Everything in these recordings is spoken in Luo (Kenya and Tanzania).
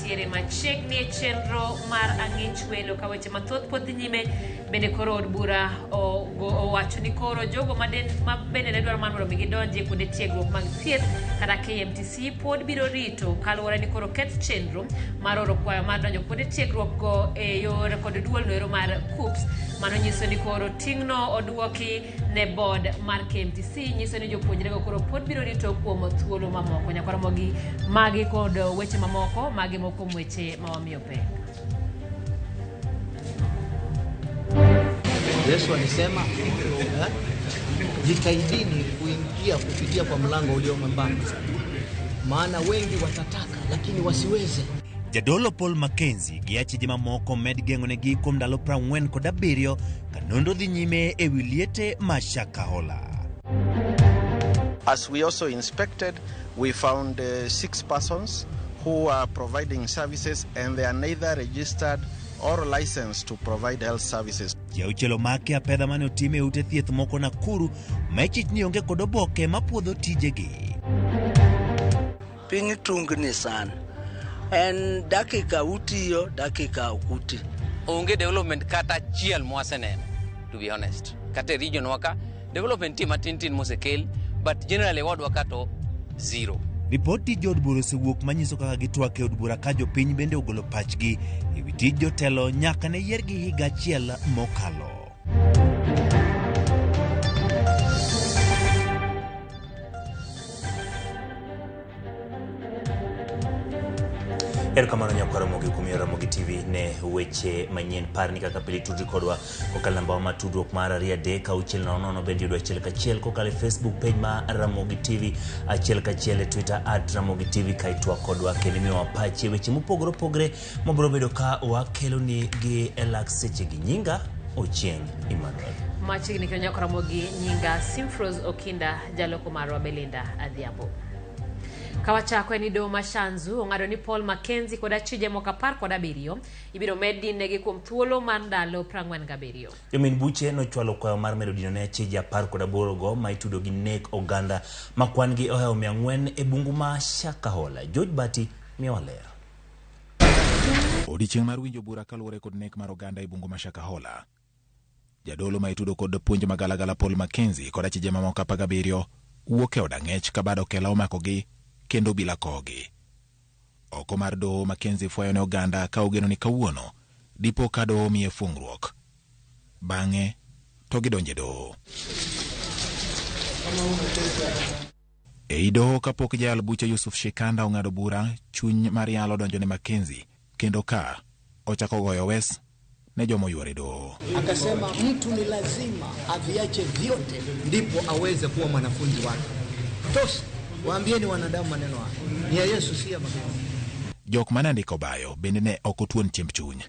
Wantiere machiegni e chenro mar ang'ich welo ka weche mathoth pod dhi nyime. Bende koro od bura owacho ni koro jogo ma bende ne dwaro mar mondo mi gidonji e kuonde tiegruok mag thieth kata KMTC pod biro rito kaluwore ni koro ket chenro mar oro kwayo mar donjo kuonde tiegruok go e yor kod duol noero mar KUCCPS. Mano nyiso ni koro ting'no oduoki ne board mar KMTC nyiso ni jopuonjrego koro pod biro rito kuom thuolo mamoko. Nyaka romogi magi kod weche mamoko, magi moko kuom weche ma wamiyo pek. Yesu alisema eh, jitahidini kuingia kupitia kwa mlango ulio mwembamba, maana wengi watataka lakini wasiweze. Jadolo Paul Mackenzie gi achije mamoko med geng'onegi kuom ndalo 47 ka nonro dhi nyime e wi liete ma Shakahola. As we also inspected, we found 6 persons who are providing services and they are neither registered or licensed to provide health services. Ji auchiel omaki apedha mane otim e ute thieth moko Nakuru ma ichich ni onge kod oboke mapuodho tijegi. Piny tungni sana. En dakika utiyo, dakika ok uti. Onge development kata achiel mwaseneno, to be honest. Kata e region wa ka, development nitie matin tin mosekel, but generally wadwa ka to zero. Ripod tij jood bura osewuok manyiso kaka gitwak e od bura ka jopiny bende ogolo pachgi e wi tij jotelo nyaka ne yiergi higa achiel mokalo. Erokamano nyakwar Ramogi kuom yiero Ramogi TV ne weche manyien. Par ni kaka pile tudri kodwa kokalo namba wa tudruok mar 2 3 6 0 0 bende yudo achiel kachiel kokalo e Facebook page ma Ramogi TV achiel kachiel e Twitter at Ramogi TV ka itwak kodwa kendo imiyowa pachi e weche mopogore opogore mabiro bedo ka wakeloni gi e lak sechegi. Nyinga Ochieng Emmanuel. Machiegni kendo nyaka Ramogi nyinga Simfros Okinda, jaloko marwa Belinda Adhiambo. Kawachako en ni doho ma Shanzu ong'ado ni Paul Mackenzie kod achije moko 17 ibiro med dinegi kuom thuolo mar ndalo 47. Jomin buche nochwalo kwayo mar medo dino ne achije 18 go ma itudo gi nek oganda ma kwan gi ohewo 400 e bungu ma Shakahola. George Bati miyowa ler. Odiechieng' mar winjo bura kaluwore kod nek mar oganda e bungu ma Shakahola. Jadolo ma itudo kod puonj magalagala Paul Mackenzie kod achije mamoko 17 wuok e od ang'ech ka bad okela omakogi kendo obila kowogi. Oko mar doho Mackenzie fwayo ne oganda ka ogeno ni kawuono dipo ka doho miye fungruok. Bang'e to gidonje doho. Ei doho kapok jayal buche Yusuf Shikanda ong'ado bura, chuny mar yalo odonjo ne Mackenzie kendo ka ochako goyo wes ne joma oyuore doho. Akasema mtu ni lazima aviache vyote ndipo aweze kuwa mwanafunzi wake. Tosha, waambieni wanadamu maneno haya. Ni ya Yesu, si ya Mackenzie. Jok mane andiko bayo bende ne ok otuon chiemb chuny.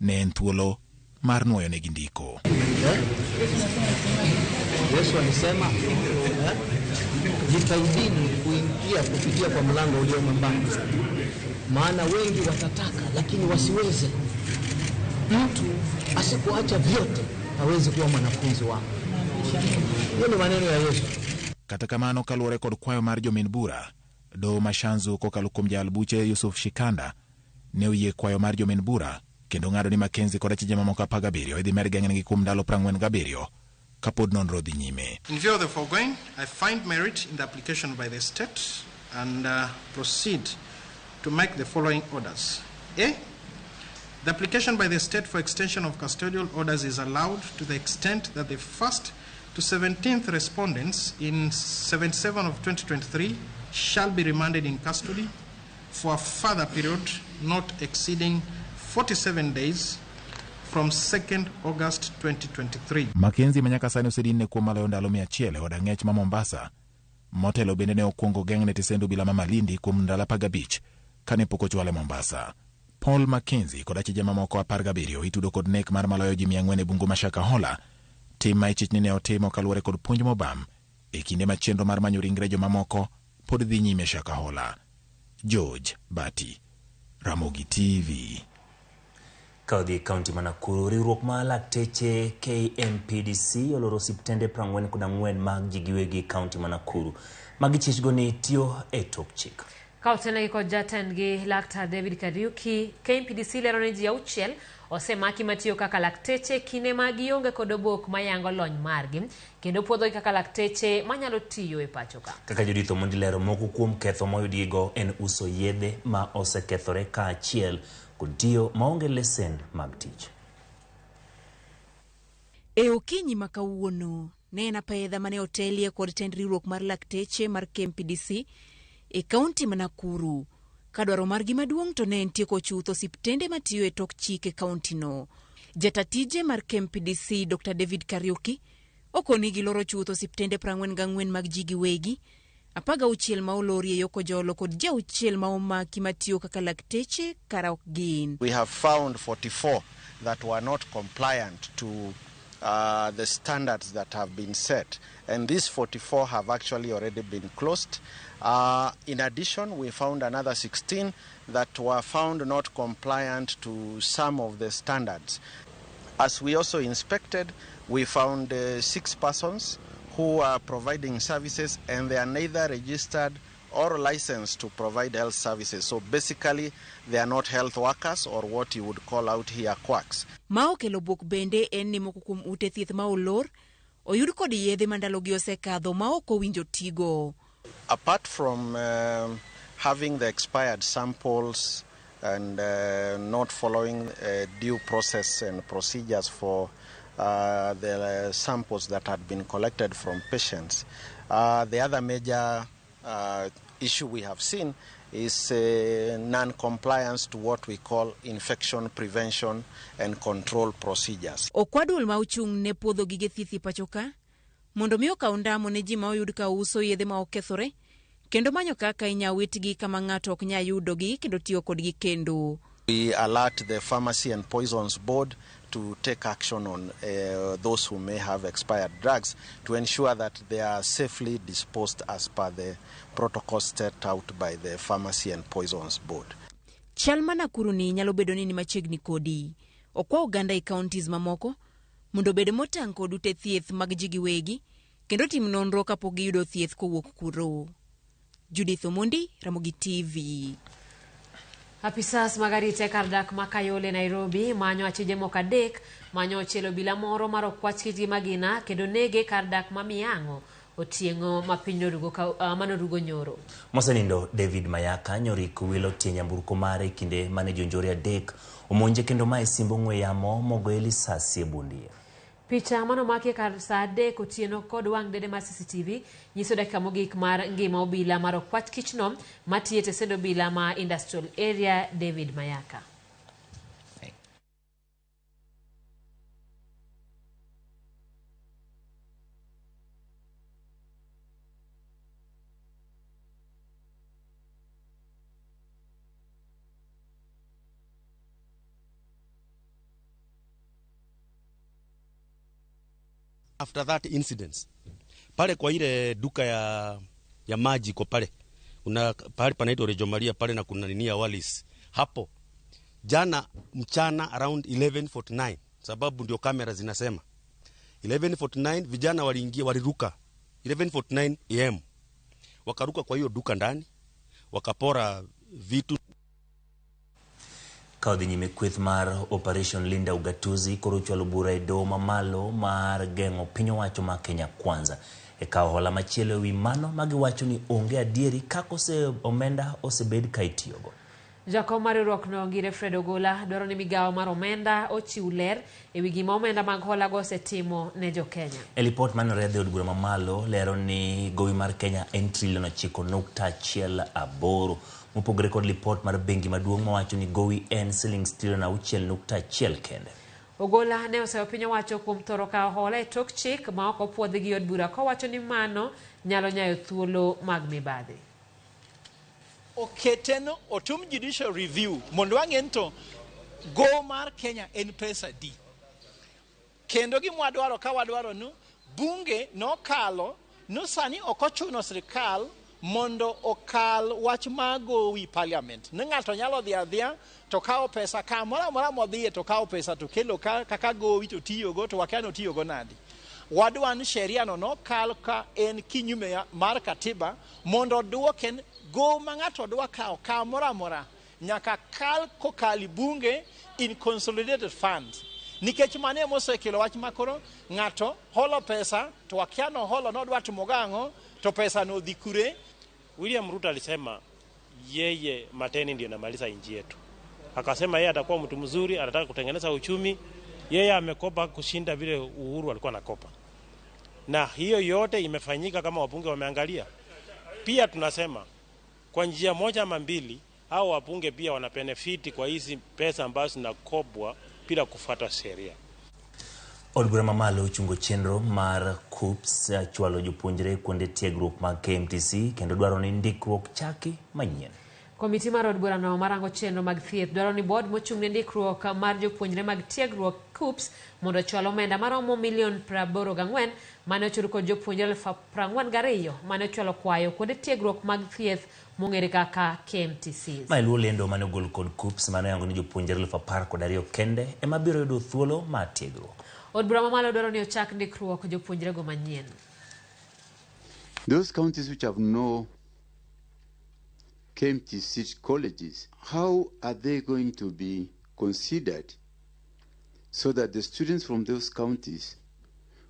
Ne en thuolo mar nuoyo negi ndiko. Yesu alisema eh, jitahidini kuingia kupitia kwa mlango ulio mwembamba, maana wengi watataka lakini wasiweze. Mtu asipoacha vyote hawezi kuwa mwanafunzi wangu. Hiyo ni maneno ya Yesu. Kata kamano kaluwore kod kwayo mar jomin bura, doho ma Shanzu kokalo kuom jayal buche Yusuf Shikanda ne oyie kwayo mar jomin bura kendo ng'ado ni Mackenzie kod achije mamoko 17 idhi med geng'negi kuom ndalo 47 kapod nonro dhi nyime. In view of the foregoing, I find merit in the application by the state and proceed to make the following orders. A. The application by the state for extension of custodial orders is allowed to the extent that the first to 17th respondents in 77 of 2023 shall be remanded in custody for a further period not exceeding 47 days from 2nd August 2023. Mackenzie ma nyaka sani osedinne kuom maloyo ndalo 100 e od ang'ech ma Mombasa. Motelo bende ne okwongo geng'ne tesend obila ma Malindi kuom ndalo 15 kane pok ochwale Mombasa. Paul Mackenzie kod achije mamoko 17 itudo kod nek mar maloyo ji 400 e bungu ma Shakahola, tim ma ichich ni ne otimo kaluwore kod puonj mobam e kinde ma chenro mar manyo ringre jomamoko pod dhi nyime Shakahola. George Bati, Ramogi TV. Ka odhi e kaunti ma Nakuru, riwruok ma lakteche KMPDC oloro osiptende 44 mag ji giwegi e kaunti ma Nakuru. Magi chichgo ni tiyo e tok chik. Ka otelnegi kod jatendgi Laktar David Kariuki, KMPDC lero ni ji 6 osemaki matiyo kaka lakteche kinde ma gionge kod obok mayango lony margi kendo puodhogi kaka lakteche manyalo tiyo e pacho ka. Kaka Judith Omondi lero, moko kuom ketho moyudgigo en uso yedhe ma osekethore kaachiel kod tiyo maonge lesen mag tich. E okinyi ma kawuono, ne en apedha mane otelie kod tend riwruok mar lakteche mar KMPDC e kaunti ma Nakuru. Ka dwaro margi maduong' to ne en tieko chuth osiptende matiyo e tok chik e kauntino. Jata tije mar KMPDC Dr. David Kariuki okoni giloro chuth osiptende 44 mag ji giwegi, 16 ma olori e Kojolo kod ji 6 ma omaki matiyo kaka lakteche kara ok gin. We have found 44 that were not compliant to the standards that have been set, and these 44 have actually already been closed. In addition, we found another 16 that were found not compliant to some of the standards. As we also inspected, we found 6 persons who are providing services and they are neither registered or licensed to provide health services. So basically, they are not health workers or what you would call out here quacks. Ma okelo buok bende en ni moko kuom ute thieth ma olor oyud kod yedhe ma ndalogi osekadho ma ok owinjo tigo. Apart from having the expired samples and not following due process and procedures for the samples that had been collected from patients, the other major issue we have seen is non-compliance to what we call infection prevention and control procedures. Okwa duol ma ochung' ne puodho gige thieth e pacho ka mondo mi okaw ndamo ne ji ma oyud ka uso yedhe ma okethore kendo manyo kaka inya witgi kama ng'ato ok nyal yudogi kendo tiyo kodgi kendo. We alert the Pharmacy and Poisons Board to take action on those who may have expired drugs to ensure that they are safely disposed as per the protocol set out by the Pharmacy and Poisons Board. Chal ma Nakuru ni nyalo bedo ni ni machiegni kodi. Okwa oganda e counties mamoko mondo obed motang' kod ute thieth mag ji giwegi kendo tim nonro kapok giyudo thieth kowuok kuro. Judith Omondi, Ramogi TV. Apisas mag arita e kar dak ma Kayole, Nairobi manyo achije moko 3 manyo ochielo obila moro mar okwach kich gi magina kendo nege kar dak ma Miang'o otieng'o ma piny manorugo nyoro. Mosenindo David Mayaka nyorik wilo tie nyamburko mare kinde mane jonjore 3 omonje kendo mae simb ong'we yamo mogoye lisasi e bundie. Picha manomaki kar saa 3 otieno kod wang' dede mar CCTV nyiso dakika mogik mar ngima obila mar okwach kichno matiyo e tesend obila ma Industrial Area David Mayaka. After that incident, pale kwa ile duka ya maji kwa pale, kuna pale panaitwa Rejo Maria pale na kuna nini ya Wallis. Hapo jana mchana around 11:49, sababu ndio kamera zinasema 11:49 vijana waliingia, waliruka 11:49 am. Wakaruka kwa hiyo duka ndani, wakapora vitu. Ka odhi nyime kweth mar Operation Linda Ugatuzi koro ochwalo bura e doho mamalo mar geng'o piny owacho ma Kenya Kwanza e kawo hola machielo ewi mano magiwacho ni onge adieri kaka omenda osebed ka itiyogo. Jakom mar riwruokno Ngire Fred Ogola dwaro ni migawo mar omenda ochiw ler ewi gima omenda mag hola go osetimo ne jo-Kenya. E lipot mane oredhi e od bura mamalo lero ni gowi mar Kenya en trilion 9.18 mopogore kod lipot mar bengi maduong' mawacho ni gowi en siling trilion 6.1 kende. Ogola ne oseyo piny owacho kuom thoro kawo hola e tok chik ma ok opuodhi gi od bura kowacho ni mano nyalo nyayo thuolo mag mibadhi. Oketeno otum judicial review mondo wang'e ni to go mar Kenya en pesa di. Kendo gima wadwaro ka wadwaro ni bunge nokalo no sani ok ochuno sirikal mondo okal wach mar gowi parliament. Ni ng'ato nyalo dhi adhiya to kawo pesa kamoro amora modhiye to kawo pesa to kelo kaka gowi to tiyogo to wakia ni otiyogo nadi. Wadwa ni sheria no nokal ka en kinyume mar katiba mondo oduoke gowo ma ng'ato dwa kawo kamoro amora nyaka kal kokalo e bunge in consolidated funds nikech mano ema osekelo wach makoro ng'ato holo pesa to wakia noholo nodwa timo gang'o to pesa no odhi kure. William Ruto alisema yeye Mateni ndio namaliza nchi yetu. Akasema yeye atakuwa mtu mzuri, anataka kutengeneza uchumi. Yeye amekopa kushinda vile Uhuru alikuwa anakopa, na hiyo yote imefanyika kama wabunge wameangalia. Pia tunasema kwa njia moja ama mbili, hao wabunge pia wanabenefiti kwa hizi pesa ambazo zinakopwa bila kufuata sheria. Od bura mamalo ochungo chenro mar KUCCPS chwalo jopuonjre kuonde tiegruok mag KMTC kendo dwaro ni ndikruok chaki manyien. Komiti mar od burano marango chenro mag thieth dwaro ni board mochung' ne ndikruok mar jopuonjre mag tiegruok KUCCPS mondo ochwal omenda maromo milion 84 mane ochul kod jopuonjre 42,000 mane ochwalo kwayo kuonde tiegruok mag thieth mong'ere kaka KMTCs. Mae luwo lendo mane ogol kod KUCCPS mane oyango ni jopuonjre 12,000 kende ema biro yudo thuolo mar tiegruok. Od bura mamalo dwaro ni ochak ndikruok jopuonjrego manyien. Those counties which have no KMTC colleges, how are they going to be considered so that the students from those counties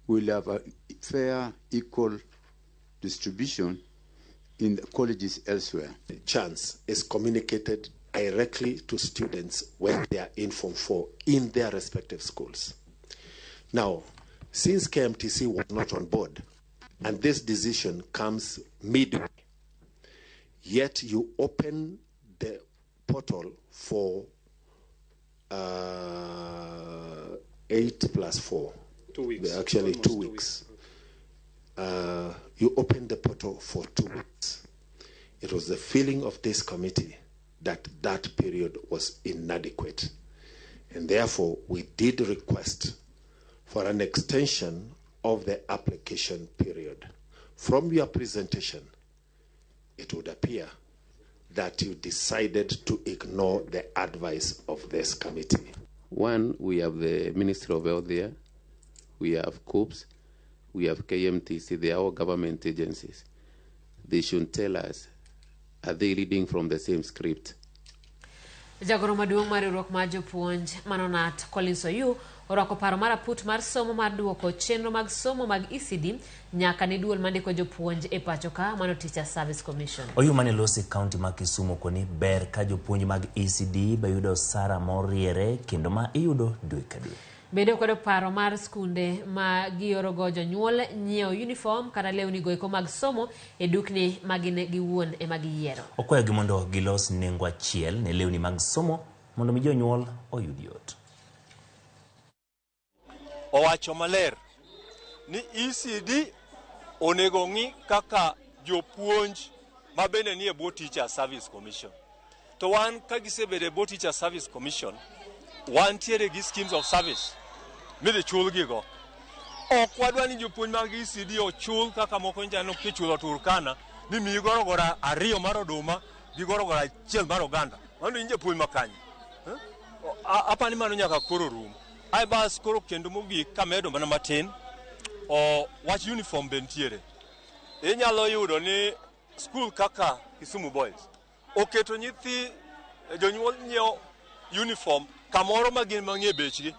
will have a fair, equal distribution in the colleges elsewhere? The chance is communicated directly to students when they are in Form 4 in their respective schools. Now, since KMTC was not on board, and this decision comes midway, yet you open the portal for 8 plus 4. 2 weeks. Actually, Almost 2 weeks. You open the portal for 2 weeks. It was the feeling of this committee that that period was inadequate. And therefore, we did request for an extension of the application period. From your presentation, it would appear that you decided to ignore the advice of this committee. One, we have the Ministry of Health there, we have KUCCPS, we have KMTC, they are all government agencies. They should tell us, are they reading from the same script? Jagoro maduong' mar riwruok mar jopuonj Manonat Collins Oyu orwako paro mar aput mar somo mar duoko chenro mag somo mag ECD nyaka ne duol mandiko jopuonj e pacho ka mano Teacher Service Commission. Oyu mane loso e kaunti ma Kisumu koni ber ka jopuonj mag ECD be yudo osara moriere kendo ma iyudo dwe ka dwe. Bende okwedo paro mar skunde ma giorogo jonyuol nyiewo uniform kata lewni goeko mag somo e dukni ma gin giwuon ema giyiero. Okwayogi mondo gilos nengo achiel ne lewni mag somo mondo mi jonyuol oyud yot. Owacho maler ni ECD onego ng'i kaka jopuonj ma bende nie bwo Teacher Service Commission. To wan ka gisebedo e bwo Teacher Service Commission, wantiere gi schemes of service midhi chulgigo. Ok wadwa ni jopuonj mag ECD ochul kaka moko nchano kichulo Turkana ni miyi gorogoro 2 mar oduma gi gorogoro 1 mar oganda. Mano in japuonj ma kanye? Apani mano nyaka koro rum. Ai bas koro kendo mogik kamedo mana matin, wach uniform be nitiere. Inyalo yudo ni skul kaka Kisumu Boys oketo nyithi jonyuol nyiewo uniform kamoro ma gin mang'e bechgi.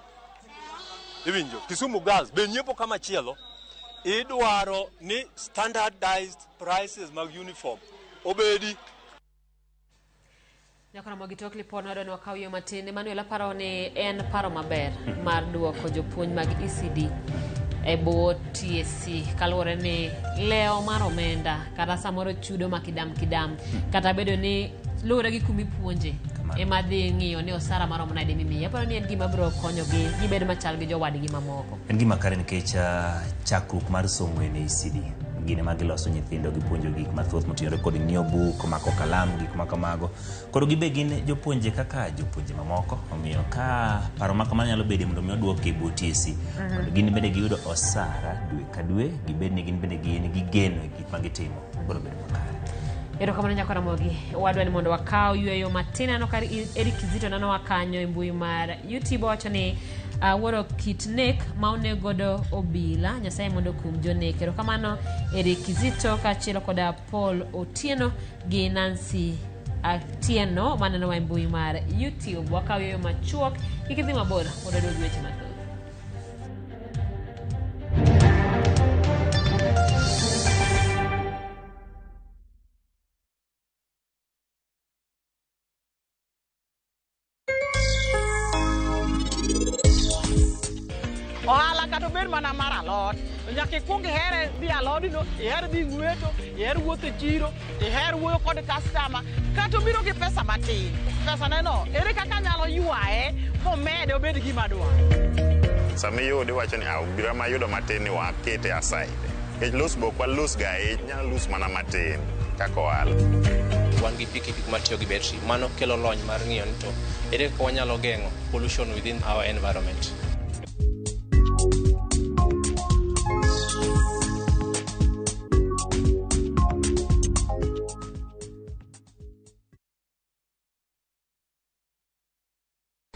Iwinjo, Kisumu Girls be nyiepo kama chielo. Idwaro ni standardized prices mag uniform obedi. Nyakora mogi tok lipod wadwa ni wakaw yo matin. Emmanuel aparo ni en paro maber mar duoko jopuonj mag ECD e bwo TSC kaluwore ni leo mar omenda kata samoro chudo ma kidam kidam kata bedo ni luwore gi kuma ipuonje ema dhi ng'iyo ni osara maromo nade mimiyi. Aparo ni en gima biro konyogi gibed machal gi jowadgi mamoko. En gima kare nikech chakruok mar somo en ECD. Gin ema giloso nyithindo gipuonjo gik mathoth moting'ore kod ng'iyo buk, mako kalam, gik ma kamago. Koro gibe gin jopuonje kaka jopuonje mamoko. Omiyo ka paro ma kamano nyalo bedo mondo mi oduok e bwo TSC. Mondo gin bende giyudo osara dwe ka dwe, gibed ni gin bende gin gi geno e gik ma gitimo. Biro bedo makare. Erokamano nyakora Mogi. Wadwa ni mondo wakaw yweyo matin. Aneno ka Eric Kizito nenowa kanyo e mbui mar YouTube owacho ni Awuoro kit nek ma oneg godo obila. Nyasaye mondo okum jonek. Erokamano Eric Kizito kaachiel koda Paul Otieno gi Nancy Atieno manenowa e mbui mar YouTube. Wakaw yoyo machuok, kik idhi mabor mondo waduog gi weche mathoth. Ohala kata obed mana mar alot, to nyaka ikwong ihere dhi alodino, iher dhi ng'weto, iher wuotho e chiro, iher wuoyo kod kastama, kata obiro gi pesa matin. Pesa neno, ere kaka anyalo ywaye momede obed gima adwaro? Sama iyude iwacho ni ah, obiro ma ayudo matin ni wakete aside. Nikech loss be ok wa lose ga ahinya, inyalo lose mana matin kaka ohala. Wan gi pikipiki matiyo gi betri, mano kelo lony mar ng'iyo ni to ere kaka wanyalo geng'o pollution within our environment.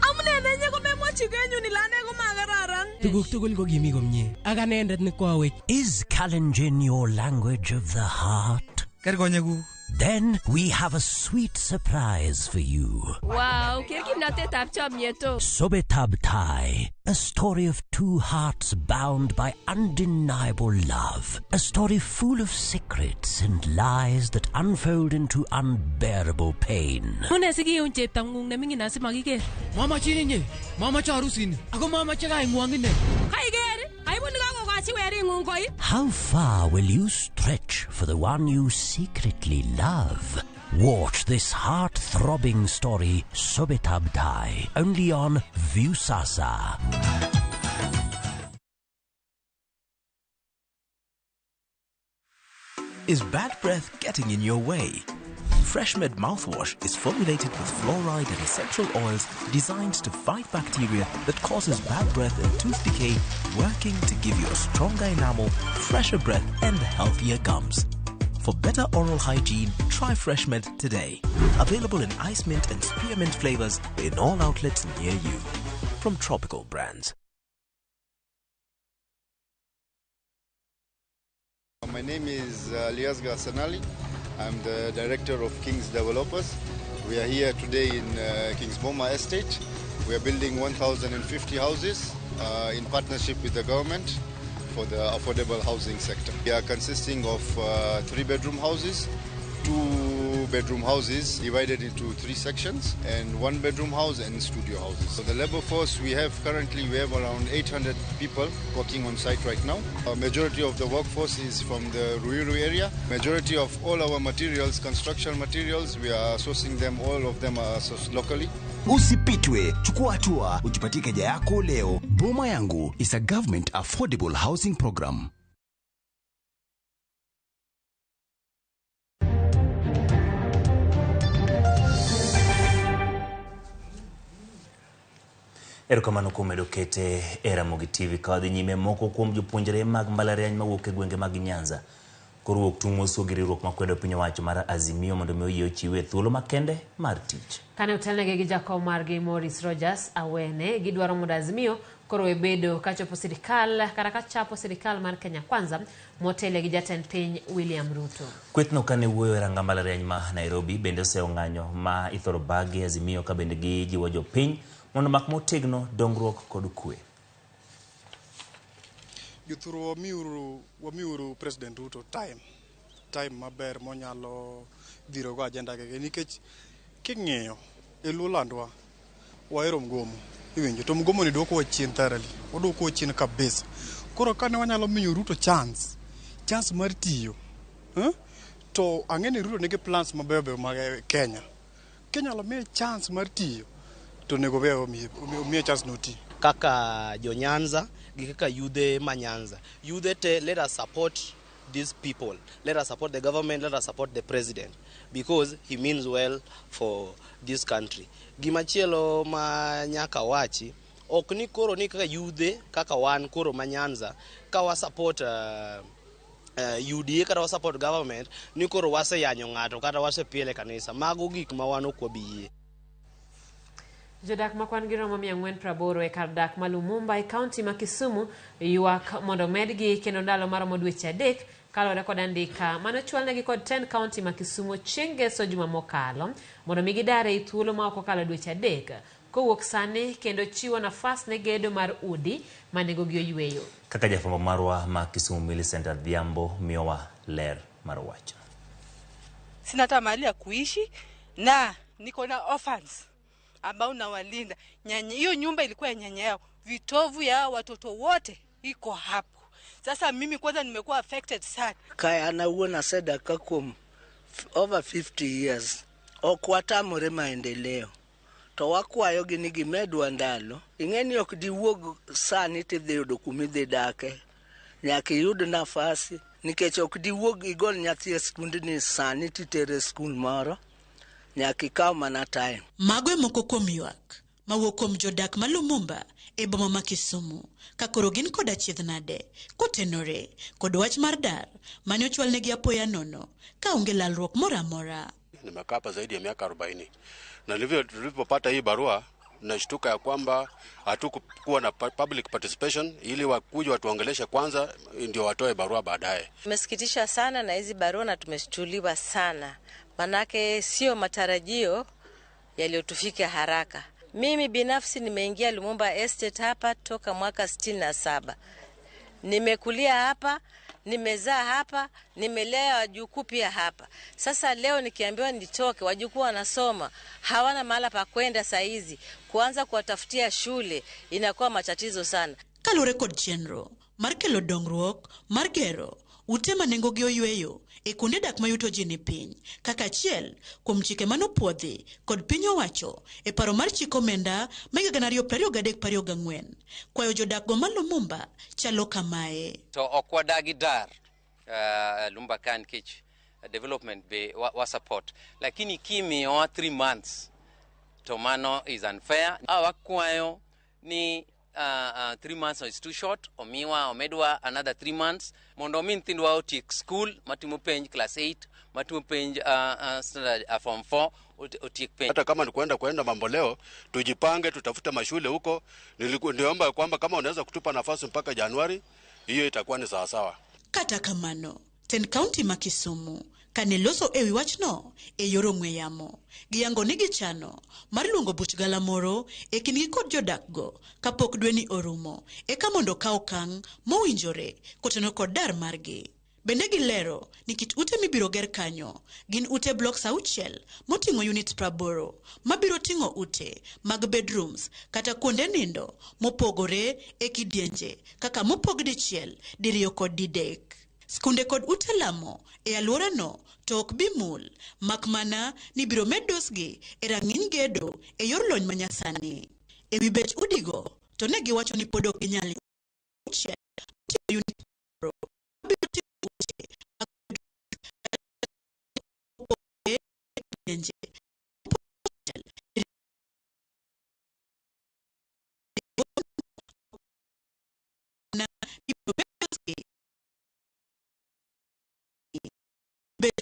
Amune nenye komemwochi kenyun ile ane komakararan. Tuguk tugul ko kimi komie ak anendet ne koawech. Is Kalenjin your language of the heart? Ker konyekuk. Then we have a sweet surprise for you. Wow, ker kimnatetab chomyet o. Sobetab Tai, a story of two hearts bound by undeniable love. A story full of secrets and lies that unfold into unbearable pain. Mune sikiun cheptang'ung neming'in asimakiker. Mamachin inye, mamache arusini, ako mamache kaing'wong ine. Kaiker, aibu nikakokochi wering'ung koi. How far will you stretch for the one you secretly love? Watch this heart-throbbing story, Sobetab Tai, only on Viusasa. Is bad breath getting in your way? FreshMed mouthwash is formulated with fluoride and essential oils designed to fight bacteria that causes bad breath and tooth decay, working to give you a stronger enamel, fresher breath, and healthier gums. For better oral hygiene, try FreshMed today. Available in ice mint and spearmint flavors in all outlets near you. From Tropical Brands. My name is Liasga Sanali. I'm the director of King's Developers. We are here today in King's Boma Estate. We are building 1,050 houses in partnership with the government for the affordable housing sector. We are consisting of 3-bedroom houses, 2-bedroom houses divided into 3 sections, and 1-bedroom house and studio houses. So the labor force we have currently, we have around 800 people working on site right now. A majority of the workforce is from the Ruiru area. Majority of all our materials, construction materials, we are sourcing them, all of them are sourced locally. Usipitwe, chukua hatua, ujipatie keja yako leo. Boma Yangu is a government affordable housing program. Erokamano kuom medo kete e Ramogi TV ka wadhi nyime moko kuom jopuonjre mag mbalariany mawuok e gwenge mag Nyanza koro wuok tung' mosuo gi riwruok makwedo piny owacho mar Azimio mondo mi oyie ochiwe thuolo makende mar tich. Kane otelnegi gi jakom margi Maurice Rogers Awene, gidwaro mondo Azimio koro we bedo kachopo sirikal kata kachapo sirikal mar Kenya Kwanza motele gi jatend piny William Ruto. Kwethno kane wuoyo e ranga mbalariany ma Nairobi bende oseyo ng'anyo ma ithoro bagi Azimio ka bende gijiwo jopiny mondo mak motegno dongruok kod kwe. Jothurwa wamiuru President Ruto time maber monyalo dhirogo agenda gege nikech king'iyo e Luolandwa wahero mgomo iwinjo to mgomo ni dwokowa chien thoroughly, odwokowa chien kabisa. Koro kane wanyalo miyo Ruto chance mar tiyo to ang'e ni Ruto nigi plans mabeyo beyo mag Kenya. Kinyalo miye chance mar tiyo to onego omiye chance no oti. Kaka jo Nyanza gi kaka yudhe ma Nyanza, yudhe te, let us support these people, let us support the government, let us support the president because he means well for this country. Gimachielo ma nyaka wachi ok ni koro ni kaka yudhe kaka wan koro ma Nyanza ka wa support UDA kata wa support government ni koro waseyanyo ng'ato kata wasepiele kanisa. Mago gik ma wan ok wabi yie. Jodak ma kwan gi romo 480 e kar dak ma Lumumba e kaunti ma Kisumu ywak mondo omedgi kendo ndalo maromo dweche 3 kaluwore kod andika mane ochwalnegi kod tend kaunti ma Kisumu chieng' ngeso juma mokalo mondo mi gidar ei thuolo ma ok okalo dweche 3 kowuok sani kendo chiwo nafas ne gedo mar udi ma nengogi oyweyo. Kaka jafwambo marwa ma Kisumu Millicent Adhiambo miyowa ler mar wacho. Sina hata mahali ya kuishi na niko na orphans ambao nawalinda. Nyanya, hiyo nyumba ilikuwa ya nyanya yao, vitovu ya watoto wote iko hapo. Sasa mimi kwanza nimekuwa affected sana. Kae an awuon asedak ka kuom over 50 years. Ok watamore maendeleo. To wakwayogi ni gimedwa ndalo. Ing'e ni ok diwuog sani tidhi yudo kumidhi dake. Nyaka iyud nafasi nikech ok diwuog igol nyathi e skundni sani titere e skul moro. Nyaka ikaw mana time. Mago e moko kuom ywak mawuok kuom jodak ma Lumumba e boma ma Kisumu ka koro gin kod achiedh nade kotenore kod wach mar dar mane ochwalnegi apoya nono ka onge lalruok moro amora. Nimekaa hapa zaidi ya miaka 40 na tulipopata hii barua nashtuka ya kwamba hatukuwa na public participation ili wakuje watuongeleshe kwanza ndio watoe barua baadaye. Tumesikitisha sana na hizi barua na tumeshtuliwa sana, manake sio matarajio yaliyotufika haraka. Mimi binafsi nimeingia Lumumba Estate hapa toka mwaka 67. Nimekulia hapa, nimezaa hapa, nimelea wajukuu pia hapa. Sasa leo nikiambiwa nitoke, wajukuu wanasoma, hawana mahala pa kwenda saa hizi. Kuanza kuwatafutia shule inakuwa matatizo sana. Kaluwore kod chenro mar kelo dongruok mar gero ute ma nengogi oyweyo e kuonde dak ma yuto ji ni piny kaka achiel kuom chike manopuodhi kod piny owacho e paro mar chik omenda ma higa 2023-2024 kwayo jodak go ma Lumumba chalo kamae. To ok wadagi dar Lumumba ka nikech development be wa support, lakini kimiyowa 3 months to mano is unfair. Wakwayo ni 3 months is too short, omiwa omedwa another 3 months mondo omi nyithindwa otiek school matimo penj class 8 matimo penj standard form 4 otiek penj. Hata kama ni kwenda mambo leo, tujipange tutafute mashule huko. Niliomba kwamba kama unaweza kutupa nafasi mpaka Januari, hiyo itakuwa ni sawa sawa. Kata kamano, tend county ma Kisumu kane loso ewi wachno e yor ong'we yamo giyango ni gichano mar luongo buch galamoro e kindgi kod jodakgo kapok dweni orumo eka mondo okaw okang' mowinjore kotenore kod dar margi. Bende gilero ni kit ute mibiro ger kanyo gin ute blocks 6 moting'o units 80 mabiro ting'o ute mag bedrooms kata kuonde nindo mopogore e kidienje kaka mopog dichiel, diriyo kod didek. Skunde kod ute lamo e alworano to ok bi mul, mak mana ni biro med dosgi e rang'iny gedo e yor lony manyasani. Ewi bech udigo to ne giwacho ni pod ok ginyal auchiel moting'o units 80 mabiro ting'o ute mag mopogore e kidienje mopog dichiel, diriyo ibiro med dosgi bech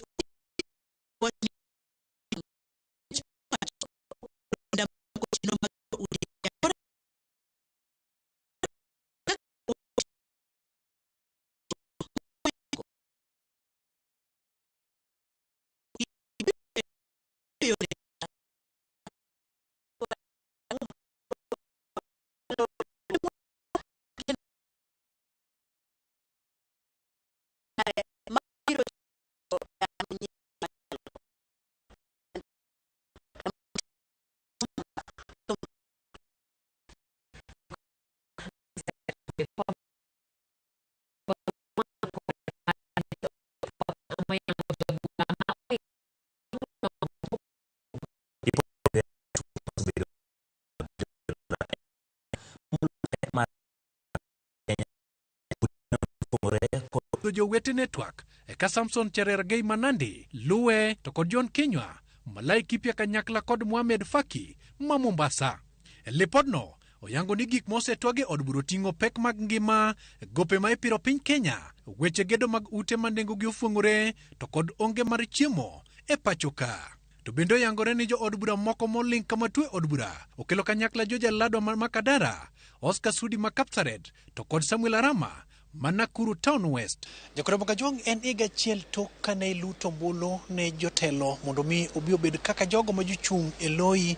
Jowete Network eka Samson Cherargei Manandi luwe to kod John Kinywa Malai Kipya kanyakla kod Mohamed Faki ma Mombasa. Lipodno oyango ni gik mosetwag e od bura oting'o pek mag ngima, gope ma ipiro piny Kenya, weche gedo mag ute ma nengogi ofuong'ore to kod onge mar chiemo e pacho ka. To bende oyangore ni jo od bura moko moling' kama tuo e od bura okelo kanyakla George Aladwa ma Makadara, Oscar Sudi ma Kapsaret to kod Samuel Arama ma Nakuru Town West. Jokoro Kajwang' en higa achiel tok kane iluto ombulu ne jotelo mondo mi obi obed kaka jogo ma jochung' e loyi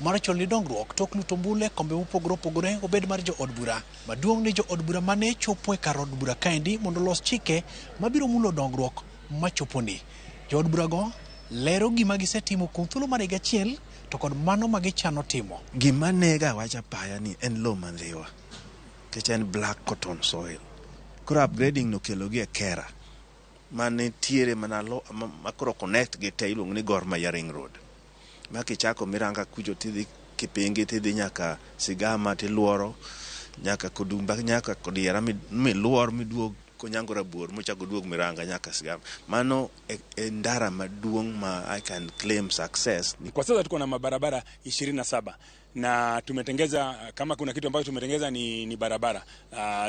mar chwalo ni dongruok tok luto ombulu e kombe mopogore opogore obed mar jo od bura. Maduong' ni jo od bura mane chopo e kar od bura kaendi mondo olos chike mabiro mulo dongruok machoponi. Jo od burago lero gima gisetimo kuom thuolo mar higa achiel to kod mano ma gichano timo. Gima nega wach apaya ni en lowo ma Ndhiwa nikech en black cotton soil. Koro upgrading no kelo gi e Kera manitiere mana lo ma koro connect gi te iluongo ni Gor Mahia Ring Road. Ma kichako Miranga kucho tidhi Kipingi tidhi nyaka Sigama tiluoro nyaka Kodumba nyaka Kodiera miluor miduog Konyango Rabuor mochako duog Miranga nyaka Sigama. Mano e ndara maduong' ma I can claim success. Kwa sasa tuko na mabarabara 27 na tumetengeza, kama kuna kitu ambacho tumetengeza ni barabara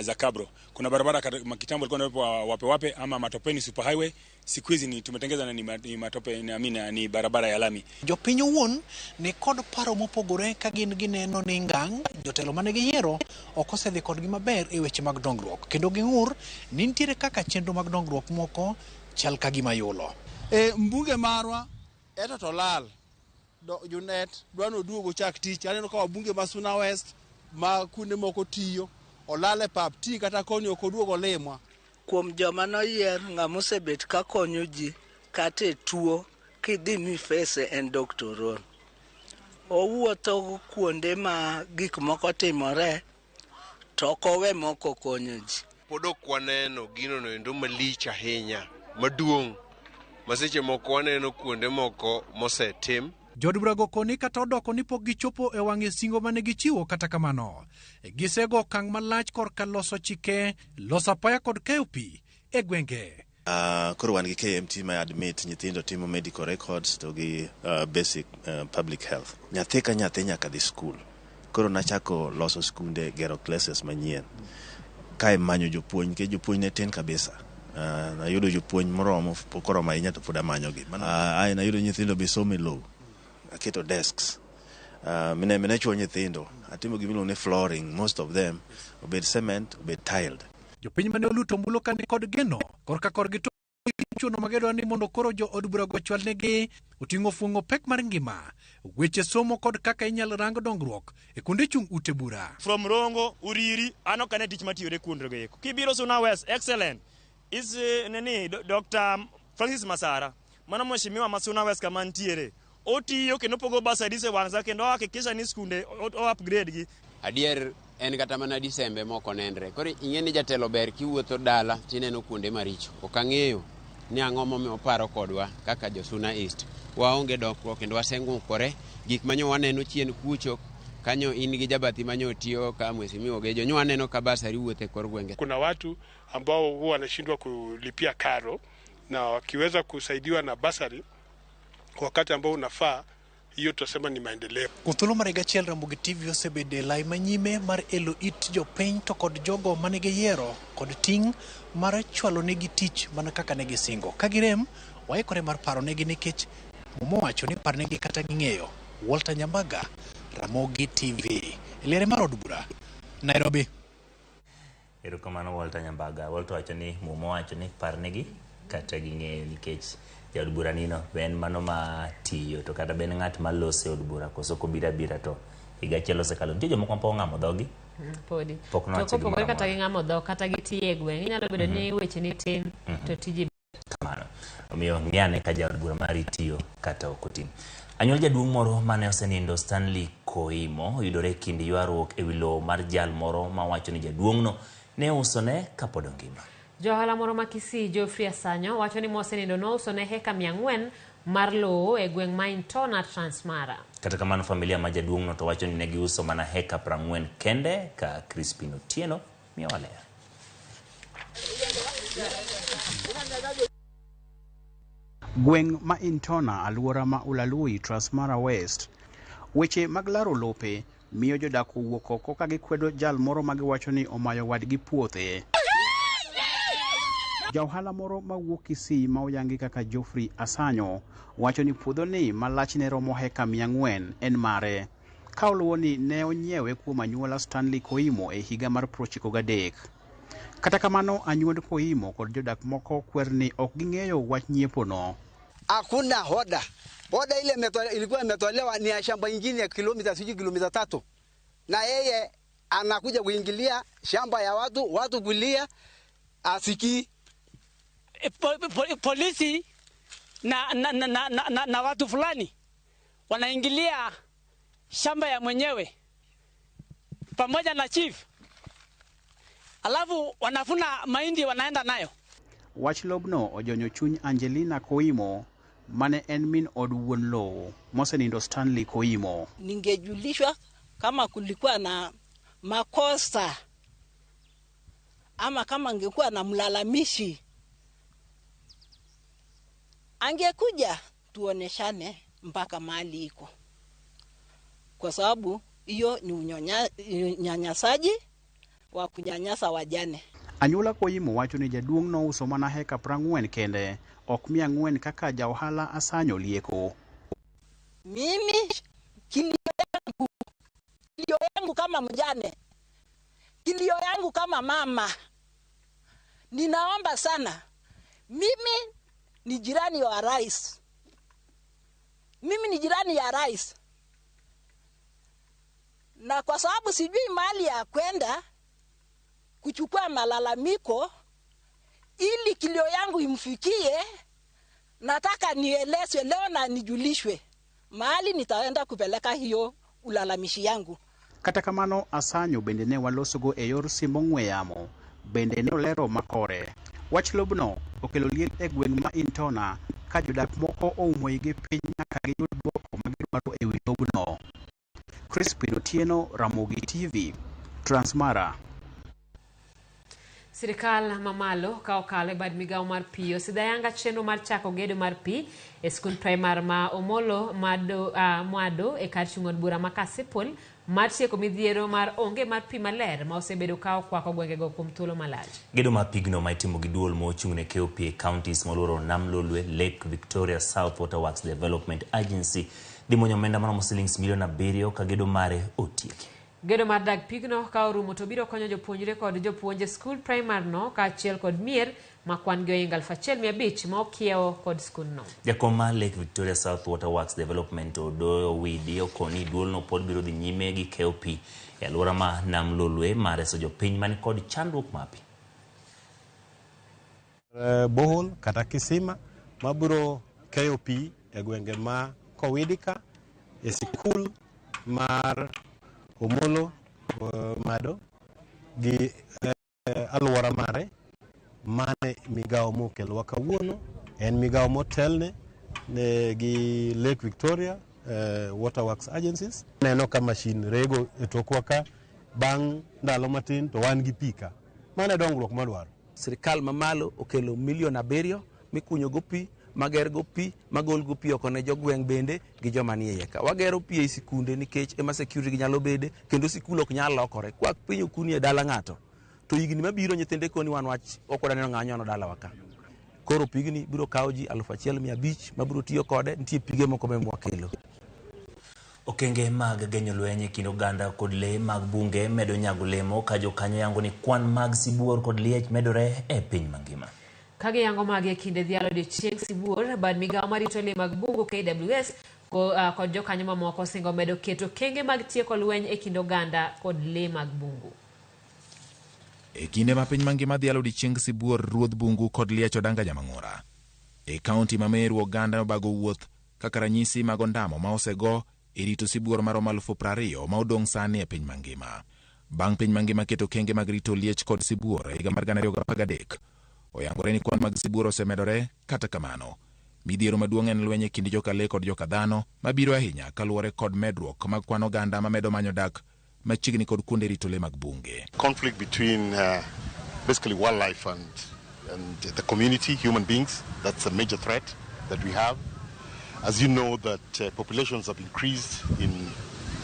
za kabro. Kuna barabara kitambo ilikuwa inaitwa wape wape ama matopeni super highway, siku hizi ni tumetengeza na ni matope na amina ni barabara ya lami. Jopiny owuon ni kod paro mopogore ka gin gineno ni ngang' jotelo mane giyiero ok osedhi kodgi maber e weche mag dongruok kendo ging'ur ni nitiere kaka chenro mag dongruok moko chal ka gima yulo. Mbunge marwa eto to lal. Junet dwa ni oduog ochak tich. Aneno ka wabunge ma Suna West ma kuonde moko tiyo olal e pap ti kata koni ok oduog olimwa. Kuom joma noyier ng'ama osebet ka konyo ji kata e tuo kidhi mifese en Dr. Ron. Owuotho kuonde ma gik moko timore to ok owe moko konyo ji. Pod ok waneno gino no endo malich ahinya maduong' ma seche moko waneno kuonde moko mosetim. Jood burago koni kata odoko ni pok gichopo e wang'e singo mane gichiwo kata kamano. Gisego okang' malach korka loso chike, loso apaya kod keyo pi e gwenge. Koro wan gi KMT ma admit nyithindo timo medical records to gi basic public health. Nyathi ka nyathi nyaka dhi skul. Koro nachako loso skunde, gero classes manyien. Kae manyo jopuonj, nikech jopuonj ne tin kabisa. Nayudo jopuonj moromo, pok oromo ahinya to pod amanyogi. Ae nayudo nyithindo be somo e lowo. Aketo desks. Mine chuo nyithindo. Atimo gima iluongo ni flooring, most of them obed cement, obed tiled. Jopiny mane oluto ombulu ka ni kod geno korka korgi to chuno magedwa ni mondo koro jo od burago ochwalnegi oting'o fuong'o pek mar ngima, weche somo kod kaka inyal rang dongruok e kuonde chung' ute bura. From Rongo, Uriri, ano kane tich matiyore kuondego eko. Kibiro Suna West, excellent. Is nini Dr. Francis Masara, mano mheshimiwa ma Suna West kama ntiere. Otiyo kendo pogo bursaries e wang' sa kendo hakikisha ni skunde o upgrade gi. Adier en kata mana Disembe moko nenre. Koro ing'e ni jatelo ber kiwuotho dala tineno kuonde maricho. Ok ang'eyo ni ang'o momiyo oparo kodwa kaka jo Suna East. Waonge dongruok kendo waseng'ukore. Gik manyo waneno chien kucho kanyo in gi jabathi manyo tiyo ka mheshimiwa Ogejo nyo waneno ka basari wuotho e kor gwenge. Kuna watu ambao huwa wanashindwa kulipia karo na wakiweza kusaidiwa na basari wakati ambao unafaa, hiyo tutasema ni maendeleo. Kuom thuolo mar higa achiel Ramogi TV osebedo e lai manyime mar elo it jopiny to kod jogo mane giyiero kod ting' mar chwalo negi tich mana kaka ne gisingo. Ka girem, waikore mar paro negi nikech Muma owacho ni parnegi kata ging'eyo. Walter Nyambaga, Ramogi TV. E liere mar od bura, Nairobi. Erokamano Walter Nyambaga. Walter wacho ni Muma owacho ni parnegi kata ging'eyo nikech jaod bura nino be en mano ma tiyo to kata be en ng'at ma loso e od bura koso kobiro abira to higa achiel osekalo. Nitie jomoko ma pok ong'amo dhogi. Podi. Pok To nowacho kopogore gimoro kata amora. gi ng'amo dhok kata gi tiyo e gweng' inyalo bedo ni weche ni tin to tiji Kamano. Omiyo ng'i ane ka jaod bura mari tiyo kata ok oti. Anyuol jaduong' moro mane osenindo Stanley Koimo oyudore e kind ywaruok e wi lowo mar jal moro mawacho ni jaduong'no ne usone kapod ongima. Jo ohala moro ma Kisii Geoffrey Asanyo wacho ni mosenindo nousone heka 400 mar lowo e gweng' ma Intona Transmara. Kata kamano familia ma jaduong'no to wacho ni ne giuso mana heka 40 kende ka Crispin Otieno miyowa ler. Gweng' ma Intona aluora ma Ulalui Transmara West. Weche mag laro lope miyo jodak owuok oko ka gikwedo jal moro ma giwacho ni omayo wadgi puothe. Ja ohala moro mawuok Kisii ma oyangi kaka Geoffrey Asanyo wacho ni puodhoni ma lachne romo heka 400 en mare, ka oluwo ni ne onyiewe kuom anyuola Stanley Koimo e higa mar 93. Kata kamano, anyuond Koimo kod jodak moko kwer ni ok ging'eyo wach nyiepono. Hakuna hoda. Hoda ile ilikuwa imetolewa ni ya shamba ingine ya kilomita sijui kilomita 3. Na yeye anakuja kuingilia shamba ya watu, watu kulia asiki. Polisi na watu fulani wanaingilia shamba ya mwenyewe pamoja na chief. Alafu wanafuna mahindi wanaenda nayo. Wach lobno ojonyo chuny Angelina Koimo mane en min od wuon lowo mosenindo Stanley Koimo. Ningejulishwa kama kulikuwa na makosa ama kama angekuwa na mlalamishi, angekuja tuoneshane mpaka mahali iko, kwa sababu hiyo ni unyanyasaji wa kunyanyasa wajane. Anyuola Koimo wacho ni jaduong' nouso mana heka 40 kende, ok 400 kaka ja ohala Asanyo lieko. Mimi kilio yangu kama mjane, kilio yangu kama mama, ninaomba sana, mimi ni jirani wa rais. Mimi ni jirani ya rais. Na kwa sababu sijui mahali ya kwenda kuchukua malalamiko ili kilio yangu imfikie, nataka nielezwe leo na nijulishwe mahali nitaenda kupeleka hiyo ulalamishi yangu. Kata kamano, Asanyo bende ne walosogo e yor simbo ng'we yamo, bende ne olero makore. Wach lobno okelo liet e gweng' ma Intona ka jodak moko oumo igi piny nyaka giyud dwoko ma gidwaro e wi lobno. Crispin Otieno, Ramogi TV, Transmara. Sirikal mamalo ka okalo e bad migawo mar pi osidhayanga chenro mar chako gedo mar pi e skund primar ma Omolo Mwado e kar chung' od bura ma Kasipul mar tieko midhiero mar onge mar pi maler ma osebedo ka okwako gwengego kuom thuolo malach. Gedo mar pigno ma itimo gi duol mochung' ne keyo pi e counties moluoro Nam Lolwe, Lake Victoria South Water Works Development Agency dhi muonyo omenda maromo silings milion 7 ka gedo mare otieki. Gedo mar dag pigno ka orumo to biro konyo jopuonjre kod jopuonj e skul primar no kaachiel kod mier ma kwan gi ohingo 1500 ma okiewo kod skundno. Jakom mar Lake Victoria South Water Works Development Odoyo Widi okoni duolno pod biro dhi nyime gi keyo pi e alwora ma Nam Lolwe mar reso jopiny mani kod chandruok mar pi. Bohol kata kisima mabiro keyo pi e gwenge ma Kowidika e sikul mar Omolo Mado gi alwora mare. Mane migawo mokelwa kawuono en migawo motelne gi Lake Victoria Water Works Agencies. Neno ka mashin rego e tokwa ka, bang' ndalo matin to wan gi pi ka. Mano e dongruok madwaro. Sirikal mamalo okelo milion 7 mikunyo go pi, mager go pi, magol go pi oko ne jogweng' bende gi joma nie iye ka. Wagero pi ei sikunde nikech ema security gi nyalo bede, kendo sikul ok nyal lokore. Kwa piny okuni e dala ng'ato, to higni mabiro nyithinde koni wan wach ok wadaneno ng'a nyono dalawa ka. Koro pigni biro kawo ji 1500 mabiro tiyo kode, nitie pige moko be mwakelo. Okenge mag geng'o lweny e kind oganda kod lee mag bunge medo nyago lemo ka jokanyo yango ni kwan mag sibuor kod liech medore e piny mangima. Ka giyango magi e kinde dhialo odiechieng' sibuor, bad migawo marito lee mag bungu KWS kod jokanyo mamoko osingo medo keto okenge mag tieko lweny e kind oganda kod lee mag bungu. E kinde ma piny mangima dhialo odiechieng' sibuor, ruodh bungu kod liech Odanga Nyamang'ura. E kaunti ma Meru oganda obago wuoth kaka ranyisi mag ondamo ma osego e rito sibuor maromo 20,000 ma odong' sani e piny mangima. Bang' piny mangima keto okenge mag rito liech kod sibuor e higa mar 2013, oyangore ni kwan mag sibuor osemedore. Kata kamano, midhiero maduong' en lweny e kind joka lee kod joka dhano mabiro ahinya kaluwore kod medruok mag kwan oganda mamedo manyo dak machiegni kod kuonde rito lee mag bunge. Conflict between basically wildlife and the community, human beings, that's a major threat that we have. As you know that populations have increased in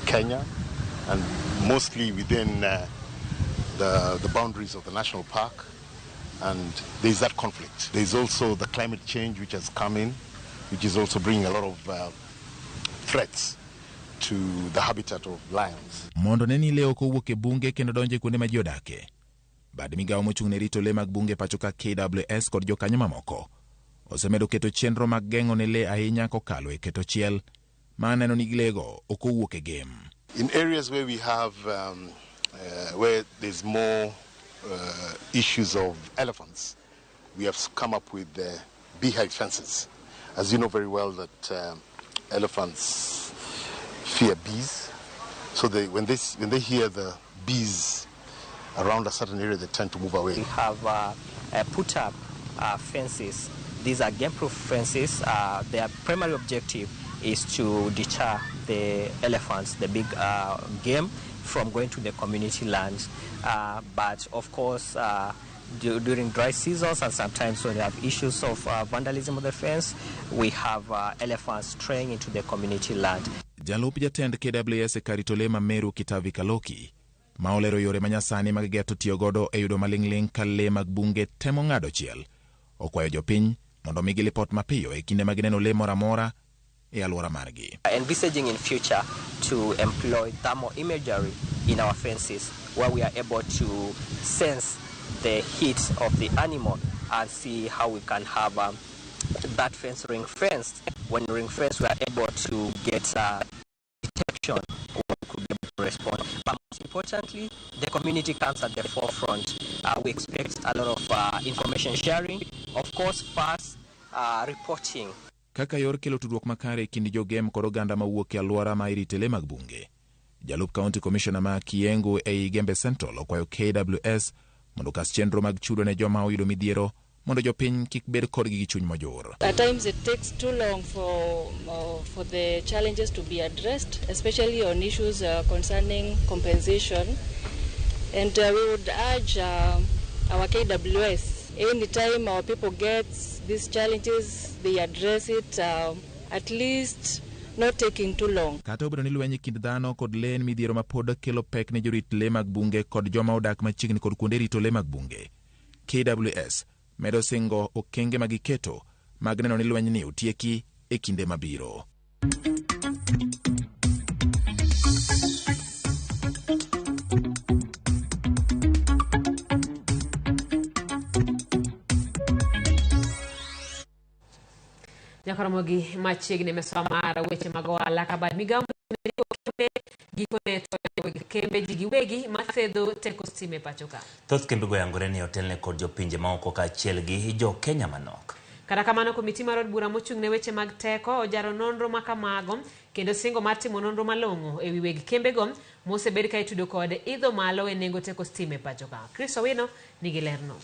Kenya and mostly within the boundaries of the national park. And there's that conflict. There's also the climate change which has come in, which is also bringing a lot of threats to the habitat of lions. Mondo ne ni le ok owuok e bunge kendo donjo e kuonde ma ji odake. Bad migawo mochung' ne rito le mag bunge pacho ka KWS kod jokanyo mamoko osemedo keto chenro mag geng'o ne le ahinya kokalo e keto chiel ma neno ni lego ok owuok e gem. In areas where we have where there's more issues of elephants, we have come up with beehive fences. As you know very well that elephants fear bees, so when they hear the bees around a certain area, they tend to move away. We have put up fences. These are game-proof fences. Their primary objective is to deter the elephants, the big game, from going to the community lands. But of course, during dry seasons and sometimes when we have issues of vandalism of the fence, we have elephants straying into the community land. Jalup jatend KWS e kar rito le ma Meru Kitavi Kaloki ma olero yore manyasani mag geto tiyo godo e yudo maling'ling' ka le mag bunge temo ng'ado chiel okwayo jopiny mondo migi lipot mapiyo e kinde ma gineno le moro amora e alwora margi. Envisaging in future to employ thermal imagery in our fences where we are able to sense the heat of the animal and see how we can have that fence ring fenced. When ring fenced, we are able to get detection or we could be able to respond. But most importantly, the community comes at the forefront. We expect a lot of information sharing, of course, fast reporting. Kaka yor kelo tudruok makare e kind jogem kod oganda mawuok e alwora ma irite le mag bunge. Jalup County Commissioner ma Kiengu ei Gembe Central okwayo KWS mondo okas chenro mag chudo ne joma oyudo midhiero mondo jopiny kik bed kodgi gi chuny mojur. At times it takes too long for the challenges to be addressed, especially on issues concerning compensation. And we would urge our KWS, anytime our people get these challenges, they address it, at least not taking too long. Kata obedo ni lweny e kind dhano kod le en midhiero ma pod kelo pek ne jorit le mag bunge kod joma odak machiegni kod kuonde rito le mag bunge, KWS medo singo okenge ma giketo mag neno ni lwenyni otieki e kinde mabiro. Nyakoromogi machiegni mesoa mar weche mag ohala ka bad migawo gikone to kembe ji giwegi mathedho teko stima e pacho ka. Thoth kembego oyangore ni otelne kod jopinje maoko kaachiel gi jo Kenya manok. Kata kamano, komiti mar od bura mochung' ne weche mag teko ojaro nonro makamago kendo singo mar timo nonro malong'o ewi weg kembego mosebed ka itudo kod idho malo e nengo teko stima e pacho ka. Chris Owino nigi lerno.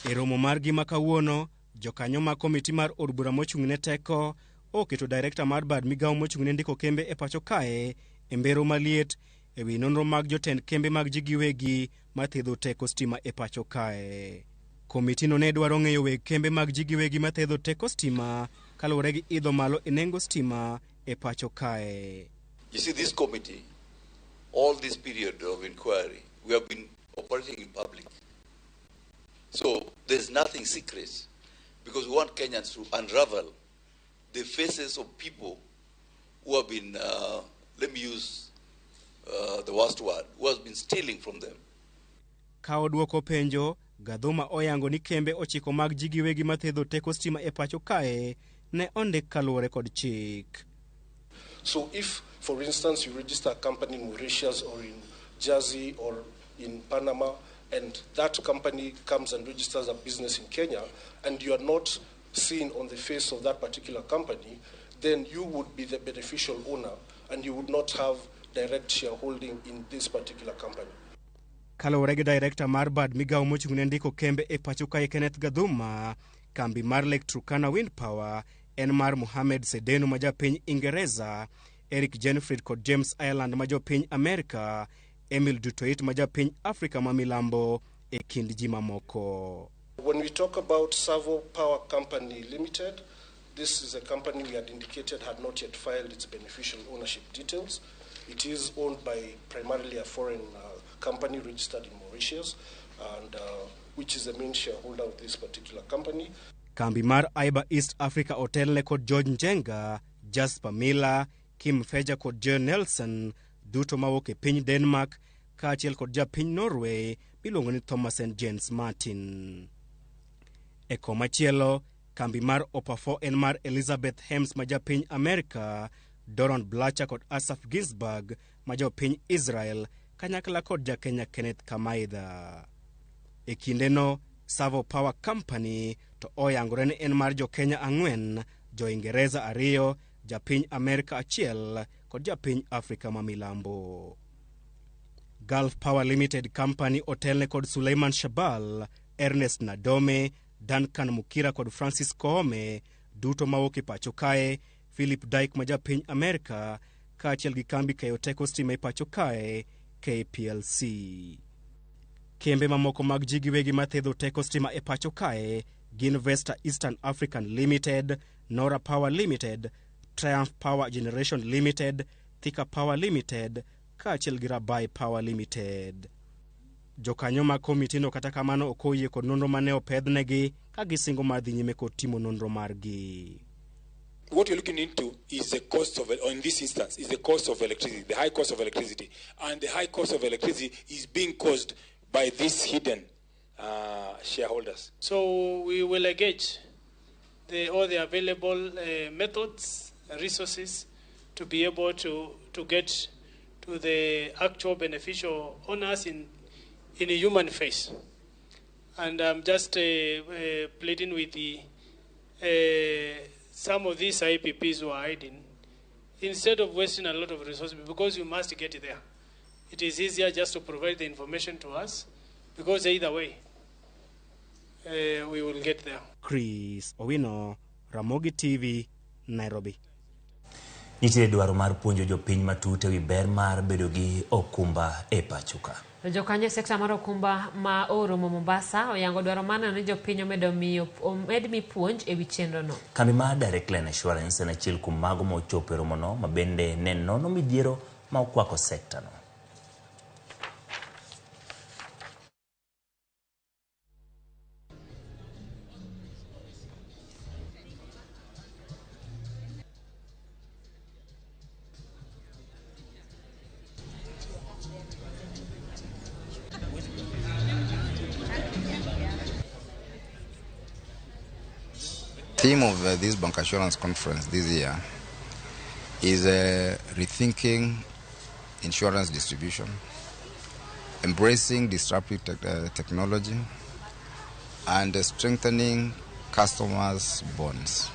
E romo margi ma kawuono, jokanyo mag komiti mar od bura mochung' ne teko oketo direkta mar bad migawo mochung' ne ndiko kembe e pacho kae e mbero maliet ewi nonro mag jotend kembe mag ji giwegi mathedho teko stima e pacho kae. Komitino ne dwaro ng'eyo weg kembe mag ji giwegi mathedho teko stima kaluwore gi idho malo e nengo stima e pacho kae. You see, this committee, all this period of inquiry, we have been operating in public. So there's nothing secret, because we want Kenyans to unravel the faces of people who have been, let me use the worst word, who has been stealing from them. Ka odwoko penjo, Gadhuma oyango ni kembe 9 mag ji giwegi mathedho teko stima e pacho kae ne ondik kaluwore kod chik. So if, for instance, you register a company in Mauritius or in Jersey or in Panama, and that company comes and registers a business in Kenya, and you are not seen on the face of that particular company, then you would be the beneficial owner and you would not have direct shareholding in this particular company. Kaluwore gi director mar bad migawo mochung' ne ndiko kembe e pacho kae Kenneth Gadhuma, kambi mar Lake Turkana Wind Power en mar Mohamed Sedeno ma japiny Ingereza, Eric Jenfrid kod James Ireland ma jopiny Amerika, Emil Dutoit ma japiny Afrika ma milambo e kind ji mamoko. When we talk about Savo Power Company Limited, this is a company we had indicated had not yet filed its beneficial ownership details. It is owned by primarily a foreign company registered in Mauritius, and which is the main shareholder of this particular company. Kambi mar Iber East Africa otelne kod George Njenga, Jasper Miller, Kim Feja kod John Nelson duto mawuok e piny Denmark kaachiel kod japiny Norway miluongo ni Thomas and Jens Martin. E komachielo, kambi mar Opa4 en mar Elizabeth Hems ma japiny Amerka, Doron Blacher kod Asaf Ginsberg ma jopiny Israel kanyakla kod jakenya Kenneth Kamaitha. E kindeno, Savo Power Company to oyangore ni en mar jokenya 4, jo-Ingereza 2, japiny Amerka 1 kod japiny Afrika ma milambo. Gulf Power Limited Company otelne kod Suleiman Shabal, Ernest Nadome, Duncan Mukira kod Francis Koome duto mawuok e pacho kae, Philip Dyke ma japiny Amerka kaachiel gi kambi keyo teko stima e pacho kae KPLC. Kembe mamoko mag ji giwegi mathedho teko stima e pacho kae gin Vesta Eastern African Limited, Nora Power Limited, Triumph Power Generation Limited, Thika Power Limited kaachiel gi Rabai Power Limited. Jokanyo mag komitino kata kamano ok oyie kod nonro mane opedhnegi ka gisingo mar dhi nyime kod timo nonro margi. What we're looking into is the cost of, or in this instance, is the cost of electricity, the high cost of electricity. And the high cost of electricity is being caused by these hidden shareholders. So we will engage all the available methods, resources to be able to get to the actual beneficial owners in a human face. And I'm just pleading with the some of these IPPs who are hiding, instead of wasting a lot of resources, because you must get there. It is easier just to provide the information to us, because either way, we will get there. Chris Owino, Ramogi TV, Nairobi. Nitie dwaro mar puonjo jopiny matut ewi ber mar bedo gi okumba e pacho ka. Jokanyo e sekta mar okumba ma oromo Mombasa oyango dwaro mar neno ni jopiny omed mi puonj ewi chenro no. Kambi mar Direct Line Assurance en achiel kuom mago ma ochopo e romono ma bende ne nono midhiero ma okwako sekta no. The theme of this Bancassurance conference this year is rethinking insurance distribution, embracing disruptive technology, and strengthening customers' bonds.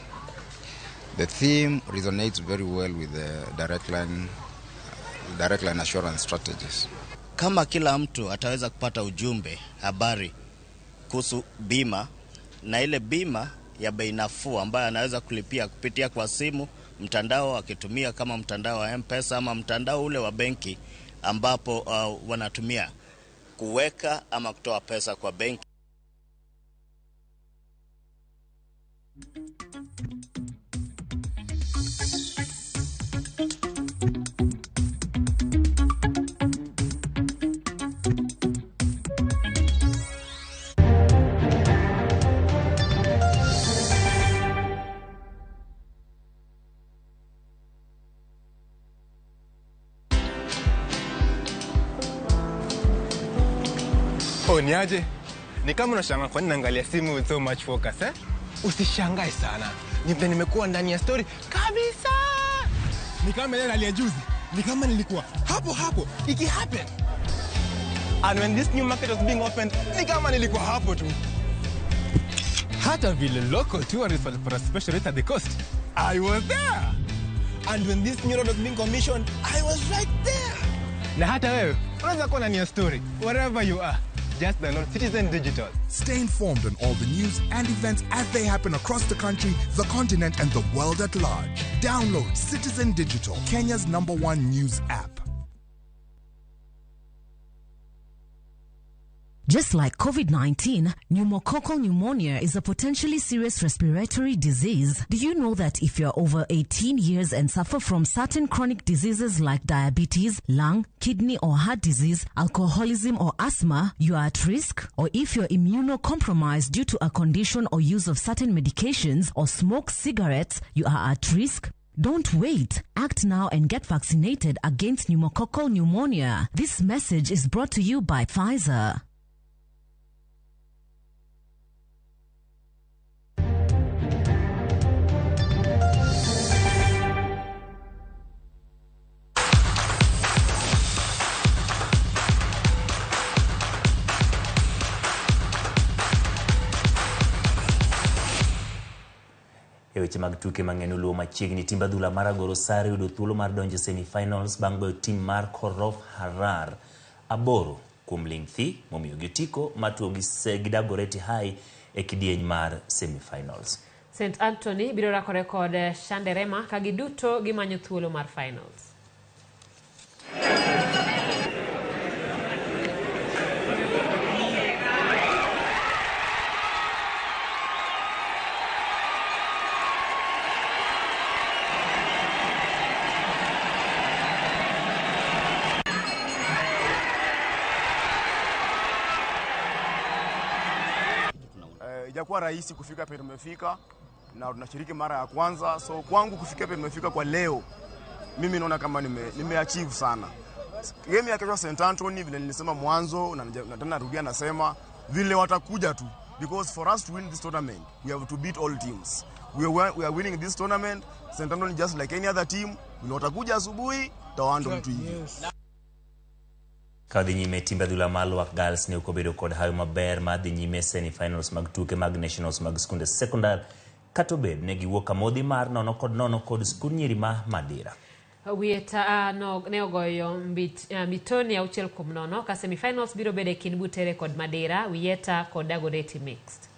The theme resonates very well with the Direct Line Assurance strategies. Kama kila mtu ataweza kupata ujumbe, habari kuhusu bima na ile bima ya bei nafuu ambayo anaweza kulipia kupitia kwa simu, mtandao akitumia kama mtandao wa M-Pesa ama mtandao ule wa benki ambapo wanatumia kuweka ama kutoa pesa kwa benki. Oh, niaje? Ni kama unashangaa kwa nini naangalia simu with so much focus, eh? Usishangae sana. Ni vile nimekuwa ndani ya story kabisa. Ni kama ile hali ya juzi. Ni kama nilikuwa hapo hapo iki happen. And when this new market was being opened, ni kama nilikuwa hapo tu. Hata vile local tourists walipata special rate at the coast, I was there. And when this new road was being commissioned, I was right there. Na hata wewe unaweza kuwa ndani ya story wherever you are. Just download Citizen Digital. Stay informed on all the news and events as they happen across the country, the continent, and the world at large. Download Citizen Digital, Kenya's #1 news app. Just like COVID 19, pneumococcal pneumonia is a potentially serious respiratory disease. Do you know that if you're over 18 years and suffer from certain chronic diseases like diabetes, lung, kidney, or heart disease, alcoholism, or asthma, you are at risk? Or if you're immunocompromised due to a condition or use of certain medications or smoke cigarettes, you are at risk? Don't wait. Act now and get vaccinated against pneumococcal pneumonia. This message is brought to you by Pfizer. E weche mag tuke mang'eny oluwo machiegni, timb adhula mar Agoro Sare yudo thuolo mar donjo e semi-finals bang' goyo tim mar Korof Harar 8 ling' thi momiyogi otiko mar tugo gi Dagoretti High e kidieny mar semi-finals. St Anthony biro rakore kod Shanderema ka giduto gimanyo thuolo mar finals. Ijakuwa rahisi kufika penye tumefika na tunashiriki mara ya kwanza, so kwangu kufika penye tumefika kwa leo, mimi naona kama nime achieve sana. Game ya kesho St Anthony, vile nilisema mwanzo na tena narudia nasema vile watakuja tu, because for us to win this tournament we have to beat all teams. We are winning this tournament. St Anthony, just like any other team, vile watakuja asubuhi tawando mtu hivi. Ka dhi nyime, timbe adhula mar Lwak Girls ne ok obedo kod hawi maber mar dhi nyime e semi-finals mag tuke mag nationals mag skunde sekondar kata obed ne giwuok amodhi mar 0-0 kod skund nyiri ma Madira. Wieta no, ne ogoyo Mitoni 6-0 ka semifinals biro bedo e kind Butere kod Madera, Wieta kod Dagoretti Mixed.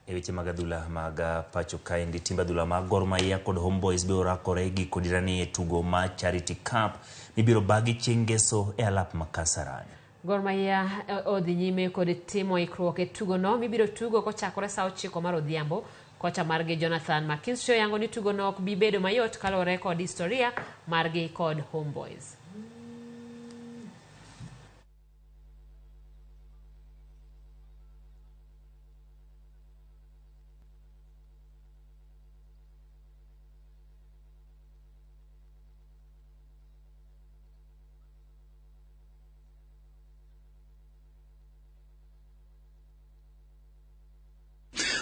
E weche mag adhula mag pacho kaendi, timbe adhula mag Gor Mahia kod Homeboys biro rakore gi Kodirani e tugo mar Charity Cup mibiro bagi chieng' ngeso e alap ma Kasarani. Gor Mahia odhi nyime kod timo ikruok e tugono mibiro tugo kochakore saa 9 mar odhiambo. Kocha margi Jonathan McKinstry oyango ni tugono ok bi bedo mayot kaluwore kod historia margi kod Homeboys.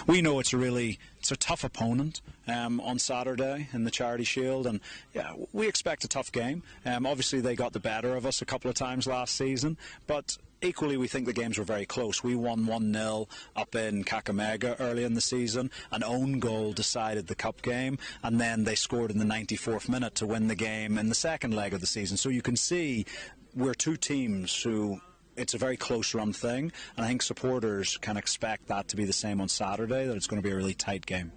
We know it's a tough opponent on Saturday in the Charity Shield, and yeah, we expect a tough game. Obviously, they got the better of us a couple of times last season, but equally, we think the games were very close. We won 1-0 up in Kakamega early in the season. An own goal decided the cup game, and then they scored in the 94th minute to win the game in the second leg of the season. So you can see we're two teams who it's a very close run thing, and I think supporters can expect that to be the same on Saturday, that it's going to be a really tight game.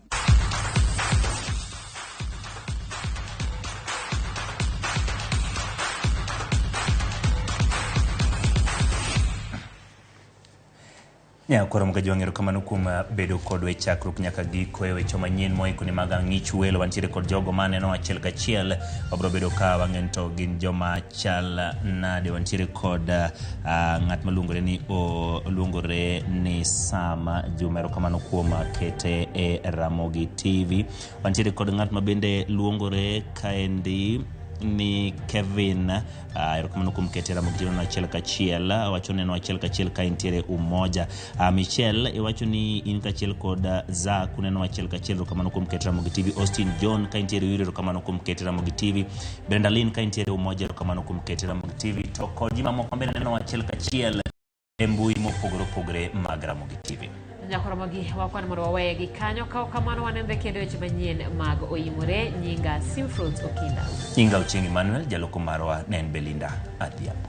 Nyakoro Mgajwang', erokamano kuom bedo kodwa e chakruok nyaka giko e weche manyien moikoni mag ang'ich welo. Wantiere kod jogo maneno achiel kachiel, wabiro bedo ka wang'e to gin joma chal nade. Wantiere kod ng'at maluongore ni oluongore ni Sam Juma, erokamano kuom kete e Ramogi TV. Wantiere kod ng'at ma bende luongore kaendi ni Kevin, erokamano kuom kete Ramogi TV achiel kachiel. Wacho neno achiel kachiel ka intiere Umoja. Michelle iwacho ni in kachiel kod Zak uneno achiel kachiel, erokamano kuom kete Ramogi TV. Austin John ka intiere Uyuri, erokamano kuom kete Ramogi TV. Brenda Lynn ka intiere Umoja, erokamano kuom kete Ramogi TV. To kod ji mamoko bende neno achiel kachiel e mbui mopogore opogore mag Ramogi TV. Nyakoromogi wakwan mondo waweye gi kanyo ka ok kamano wanenre kendo e weche manyien mag oyimore nyinga Simfruit Okinda. Nyinga Ochieng' Emmanuel, jaloko marwa ne en Belinda Adhiambo.